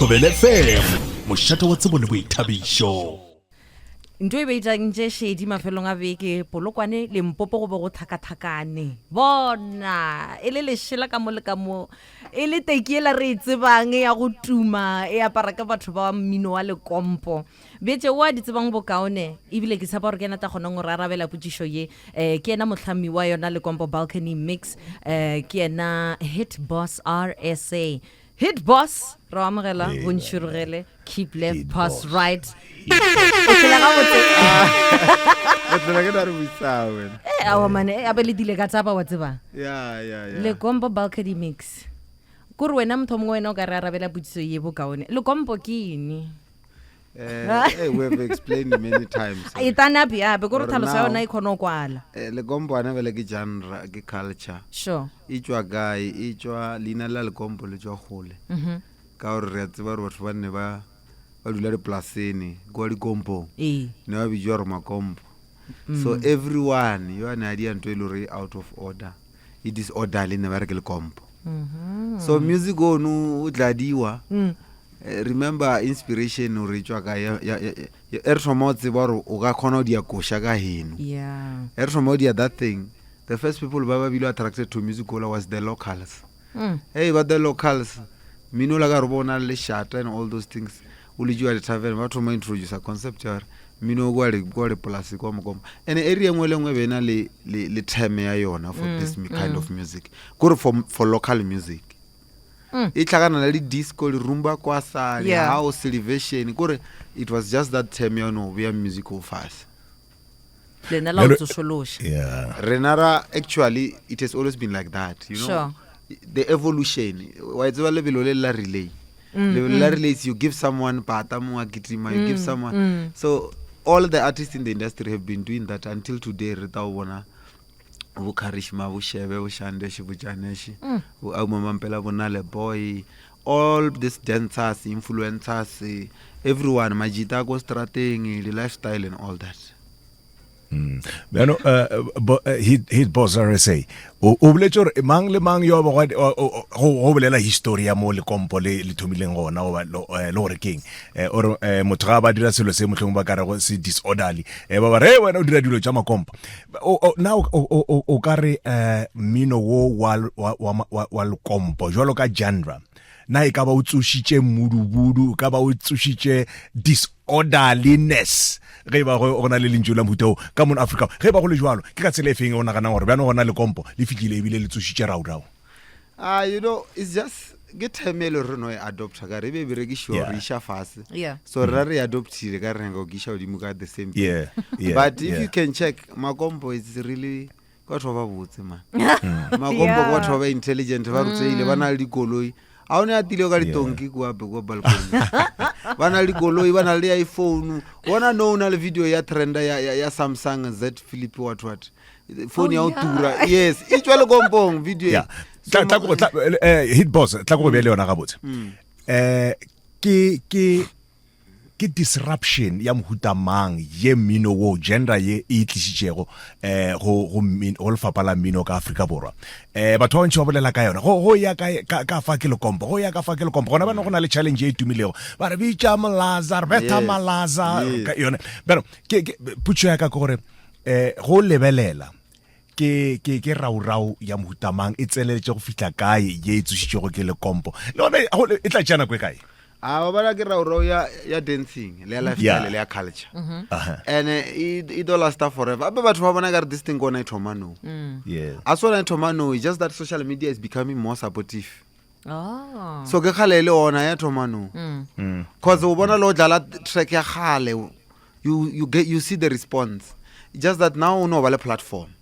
Thobela FM, mošate wa tsebo le boithabišo. Ntho e beitšang tše šedi mafelong a beke Polokwane Limpopo go be go tlhakatlhakane. Bona e le lešela ka mo le ka mo e le teki ela re e tsebang ya go tuma e apara ka batho ba mmino wa lekompo. Bjetše o a di tsebang bokaone ebile ke tshepa gore ke yena tla kgonang go re arabela potšišo ye. Um ke yena mohlami wa yona Lekompo Balcony Mix, um ke yena Hit Boss RSA. Hit Boss, re o amogela Ee, go ntšhirogele, keep left, Hit pass Boss. right. O phela gabotse. O tsela ke na re buisa wena. Eh, aowa mane, eh, abe le dile ka tsaba wa tseba. Ya ya ya. Lekompo Balcony Mix. Kore wena motho mongwe wena o ka re arabela potšiso ye bokaone. Lekompo ke eng? Eh, eh, we have explained many times. E tana bjape kore Gore tlhaloso ya now- yona e kgone go kwala. Eh, lekompo ana bele ke genre, ke culture. Sure. E tšwa kae? E tšwa leina la lekompo le tšwa kgole. Mhm. Ka gore re a tseba gore batho ba nne ba ba dula dipolasene kwa dikompong. Ee. Ne ba bitšwa gore makompo. So everyone yo a ne a dia ntho e le gore e out of order, e disorderly ne ba re ke lekompo. So music ono o tladiwa. Eh, remember inspiration gore e tšwa kae ya- ya- ya- ya- e re thoma o tseba gore o ka kgona go dia koša ka heno Yeah. e re thoma o dia that thing the first people ba ba bile attracted to music ola was the locals hey but the locals mmino ola ka re bona le lešata and all those things o letšiwa di-tavern ba thoma introducer concept ya gore mmino o kwa le- kwa lepolase kwa mokomo and area e nngwe le nngwe e be e na le, le, le term ya yona for this kind of music kore for, for local music e tlhakana le di-disco le rumba kwasa le Yeah. house le version kore it was just that term ya no beya music o fase Lena la o Bjalo- tsošološa. Yeah. rena ra actually it has always been like that you know Sure. the evolution wa e tseba lebelo le la relay lebelo la relay is you give someone pata mongwe a kitima you give someone so all the artists in the industry have been doing that until today re ta o bona bo Karishma bo Shebe bo Shandesh bo Janesh bo Auma Mampela bo Nale Boy all these dancers influencers eh, everyone majita ko strateng the lifestyle and all that Bjano eh, bo- eh, hit hit boss RSA o o boletše gore mang le mang yo a bego a- o- o- go go bolela history ya mo lekompo le le thomileng gona goba lo- eh, le gore keng Eh, o re eh, motho ga ba dira selo se mohlomong ba ka rego se disorderly eh, ba ba re "Hey, wena o dira dilo tša makompo O- o- na o- o o- o ka re eh, mmino wo wa wa- wa wa- wa lekompo jwalo ka genre na e ka ba o tsošitše mmudubudu o ka ba o tsošitše disorderliness ge e ba go na le lentšu la mohuta o ka mono Afrika ge e ba go le jwalo ke ka tsela e feng o naganang gore bjano gona lekompo le fihlile ebile le tsošitše raurau ah you know it's just ke term e le re no e adopta ka re e be e berekišiwa Yeah. re iša fase Yeah. so rena re e adoptile ka re nyaka go ke iša godimo ka the same thing Yeah, yeah, but if yeah. you can check makompo it's really ke batho ba ba botse man makompo ke batho ba ba intelligent ba ruteile ba na le dikoloi a o ne a tile ka ditonki kua be kua balcony ba na le dikoloi ba na le iphone bona no o na le video ya trenda ya, ya, ya samsung z flip what what phone ya Oh, go tura yes e tswa lekompong video e. Yeah. Tla- tla ko- tla- eh, hit boss tla ko go bea le yona gabotse um ke ke Ke disruption ya mohuta mang ye mmino wo, genre ye e e tlišitšego eh, go, go, go lefapha la mmino ka Afrika Borwa? Eh, batho ba bantši ba bolela ka yona. Go, go ya ka, ka, ka fa ke lekompo, go ya ka fa ke lekompo. Gona bjano go na le challenge ye e tumilego. Ba re bitša Malaza, re betha Yes. Malaza, Yes. ka yone. Bjano, ke, ke, potšišo ya ka ke gore, eh, go lebelela, ke, ke, ke raurau ya mohuta mang e tseleletše go fihla kae ye e tsošitšwego ke lekompo? Le gona e tla tšea nako e kae? A wa bona ke raurau ya ya dancing le ya lifestyle Yeah. le ya culture. Aha. And eh, e e do lasta forever. Ape batho ba bona ka re this thing kona e thoma no. Yeah. A sona e thoma no, it's just that social media is becoming more supportive. Oh. So ke kgale e le ona ya thoma no. Cause o bona le o dlala track ya kgale you you get you see the response. Just that now o no ba le platform.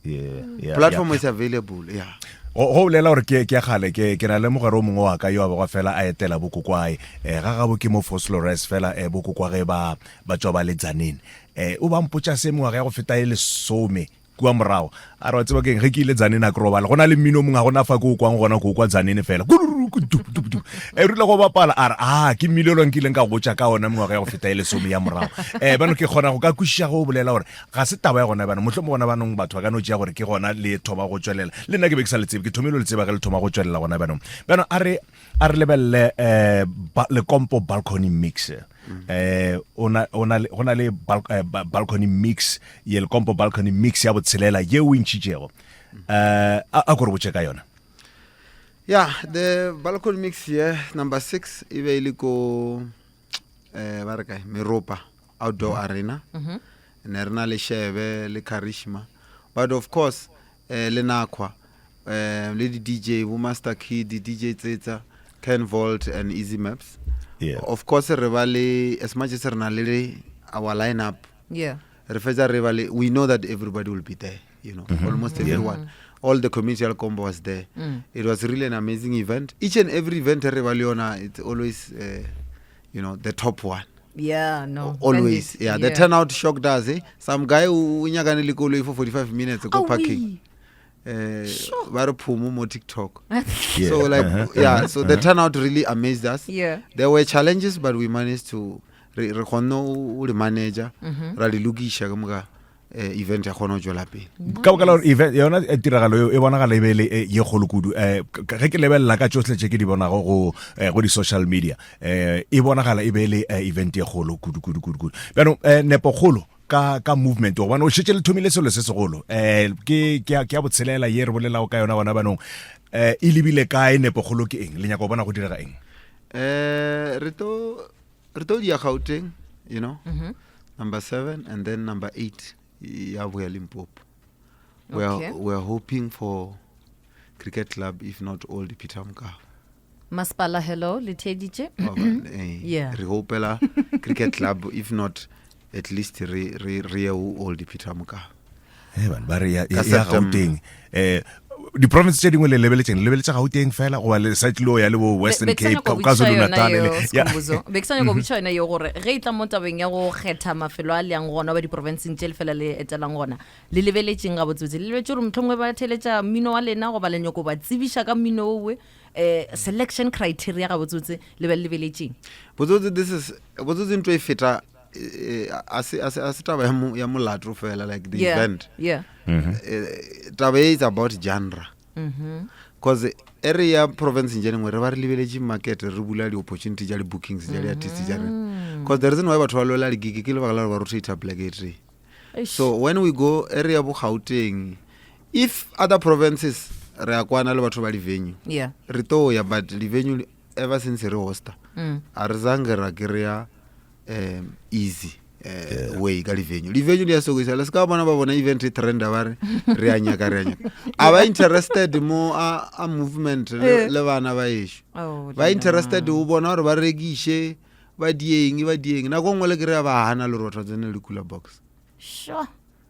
Yeah, yeah, Platform yeah. is available, yeah. Go go bolela gore ke ke ya kgale ke ke na le mogwera o mongwe wa ka yo a bego fela a etela bokokwae eh ga gabo ke mo Vosloorus fela eh bokokwage ba ba tšwa ba le Tzaneen eh o ba mpotša se mengwaga ya go feta e lesome. kua morago. A re wa tseba keng, ge ke ile Tzaneen a ke robala, go na le mmino o mongwe ga gona fa ke o kwang gona, ke o kwa Tzaneen fela. Kuduruku-dup-dup-dup. E rile go bapala a re, a ke mmino o nkileng ka go botša ka ona mengwaga ya go feta e lesome ya morago. Eh, bano ke kgona go ka kwešiša ge o bolela gore ga se taba ya gona bana, mohlomong gona banong batho ba ka no tšea gore ke gona le thoma go tšwelela. Le nna ke be ke sa le tsebe, ke thomile go le tseba ge le thoma go tšwelela gona banong. Bano a re a re lebelele eh Lekompo Balcony Mix. Eh o na o na go na le eh, balcony mix ye Lekompo Balcony Mix ya botshelela ye o ntšhitšego. Eh a ko re botše ka yona. Yeah, the balcony mix here number 6 e be e le ko eh ba re kae Meropa outdoor mm -hmm. arena. Mm -hmm. Ne re na le Shebe le Karishma. But of course eh le Nakhwa eh le di DJ bo Master Key, di DJ Tsetsa, Ken Vault and Easy Maps. Yeah. Of course re ba le as much as re na le our lineup. Yeah. Re fetsa re ba le we know that everybody will be there, you know, mm -hmm. almost everyone. Yeah. All the community combo was there. Mm. It was really an amazing event. Each and every event re ba le yona it's always uh, you know the top one. Yeah, no. Always. Yeah, the turnout shocked us, eh? Some guy o nyakane le koloi for 45 minutes go parking. Eh ba re phumo mo TikTok. Yeah. So like uh-huh, yeah, uh-huh, so the uh-huh. turnout really amazed us. Yeah. There were challenges but we managed to re re kgonne o le manager ra le lokiša ka moka eh, event ya kgona go tswela pele. Ka baka la gore event yona eh, tiragalo eo e bonagala e be e le eh, ye kgolo kudu eh, ge ke lebelela ka tšohle tše ke di bonago go eh, go di-social media eh, e bonagala e be e le eh, event ye kgolo kudu kudu kudu kudu bjanong eh, nepo kgolo ka ka movement gobane o šetše le thomile selo se segolo eh ke ke ya botshelela ye re bolelago ka yona gona banong eh e lebile kae nepo kgolo ke eng le nyaka go bona go direga eng Eh re to re to dia Gauteng, you know. Mm -hmm. Number 7 and then number 8 ya boya Limpopo. We are Okay. we are hoping for cricket club if not old Peter Mokaba. Masepala hello le theeditše. Wa bona, eh, Yeah. Re hopela cricket club if not at least re re re ye ho old Peter Mokaba. Eh, bana ba re ya Ka ya September. Gauteng eh diprovince tše dingwe le lebeletšeng le lebeletše Gauteng fela goba le sa tlilo ya le bo Western Be- be ke sa Cape nyaka go KwaZulu botšiša yona Natal yeo, le ya Skhumbuzo. Be ke sa nyaka go botšiša yona yeo gore ge e tla mo tabeng ya go kgetha mafelo a le yang gona ba diprofenseng tše lefela le etelang gona le lebeletšeng gabotsebotse le lebetše gore mohlomongwe ba theletša mmino wa lena goba le nyako ba tsebiša ka mmino owe um selection criteria gabotsebotse le be le lebeletšeng Botsotsi this is botsotsi ntho e feta eh, a se a se a se taba ya mo- ya molato fela like the yeah event. yeah Eh, taba e is about genre. Cause e re ya province nje nngwe re ba re lebeletše market re bula di-opportunity tša di-bookings tša di-artist tša rena cause the reason why batho ba lwela di-gig ke lebaka la gore ba rotator plek e tee Eish. so when we go area bo gauteng if other provinces re a kwana le batho ba di-venue yeah re to ya but di-venue ever since re hosta a re zange ra kry-a um easy eh, way ka di-venue di-venue di a sokodisa le se ka bona ba bona event e trenda ba re re a nyaka re a nyaka a ba interested mo a, a movement le, le bana ba ešo Oh, ba interested o bona gore ba rekiše ba dieng ba dieng nako nngwe le kry-a ba gana le gore batho ba tsene le cooler box sure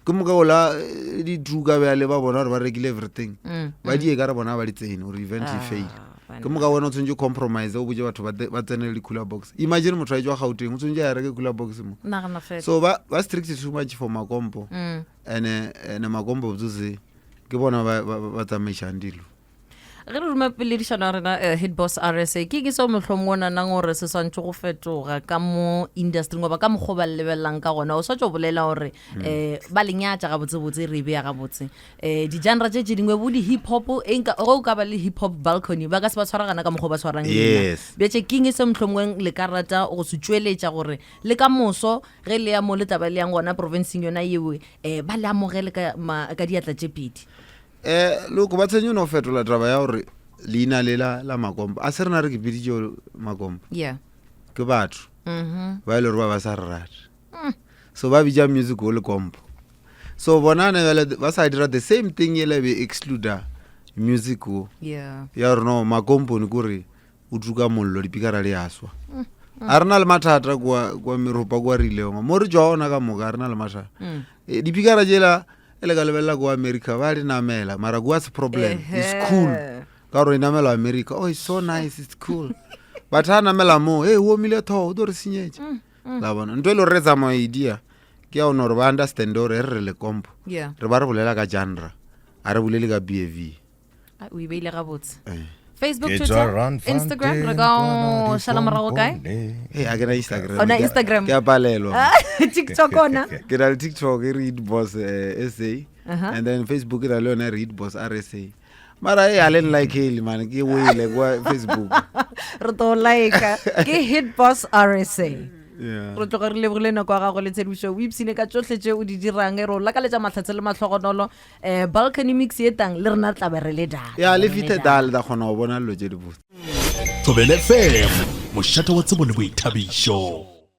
ke moka ola eh, ditruka bjale ba bona gore ba rekile everything Mm, ba die ka re bona ba di tsene gore event e Ah, fail banna. ke moka wena o tshwanetse o compromise o botse batho ba te- ba tsene le di-cooler box imagine motho a etswa gauteng o tshwanetse a reke cooler box mo nagana fela so ba ba strict too much for makompo Mm. ene ene makompo botsotse ke bona ba ba- ba tsamaišang dilo Ge re ruma peledišano ya rena eh, Hit Boss RSA, ke ke seo mohlomongwe o nanang gore se swantše go fetoga ka mo industry goba ka mokgwa o ba le lebelelang ka gona. O swatše go bolela gore um ba le nyatša gabotsebotse, re e beya gabotse. Um di-genre tše tše dingwe bo di-hip hop, e nka- ge o ka ba le hip hop balcony ba ka se ba tshwaragana ka mokgwa o ba tshwarang lena. Yes. Bjatše keng se mohlomongwe le ka rata go se tšweletša gore le ka moso ge le ya mo le tla ba le yang gona provinceng yona yeo um ba le amogele ka, ma, ka diatla tše pedi? Eh, loko ba tshwenye no fetola taba ya gore leina le la la makompo a se rena re ke biditše makompo yeah ke batho mm-hmm. ba e le gore ba ba sa re rate so ba bitša music o lekompo so bona ne bjale ba sa dira the same thing ele be excluder music o yeah ya gore no makompone kore o tuka mollo dipikara le ya swa a re na le mathata kwa kwa meropa kwa rileng mo re tswa ona ka moka a re na le mathata Mm. Eh, dipikara jela e le ka lebelela kwa america ba di namela mara kwa se problem it's cool Ehe. ka gore e namela america oh it's so nice it's cool but ha namela mo hey o omile thogo o tlo re senyetša Mm, la bona ntho e le gore re tsamaya e dia Ke ya one gore ba understand gore re re lekompo Yeah. re ba re bolela ka genre a re bolele ka bav Ah, o e beile gabotse Eh. facebook Ke twitter tswa Randfontein, instagram re ka kwana o šala morago kae Hey, a ke na instagram O na Ke a- Instagram? ke a palelwa Ah, tiktok ona ke na le tiktok e re boss eh, sa Aha. and then facebook e na le yone e re boss rsa mara e a le nlikele man ke wele kwa facebook re to like ke hit boss rsa Yeah. re tloga re lebogile nako ya gago le tshedimošo o ipsine ka tsotlhe tše o di dirang re o lakaletša mahlatse le mahlogonolo um balcony mix ye tang le rena re tlabe re le dala ya le Re fithe dala. dale ta kgona go bona dilo tse di botse Thobela FM, mošate wa tsebo le boithabišo.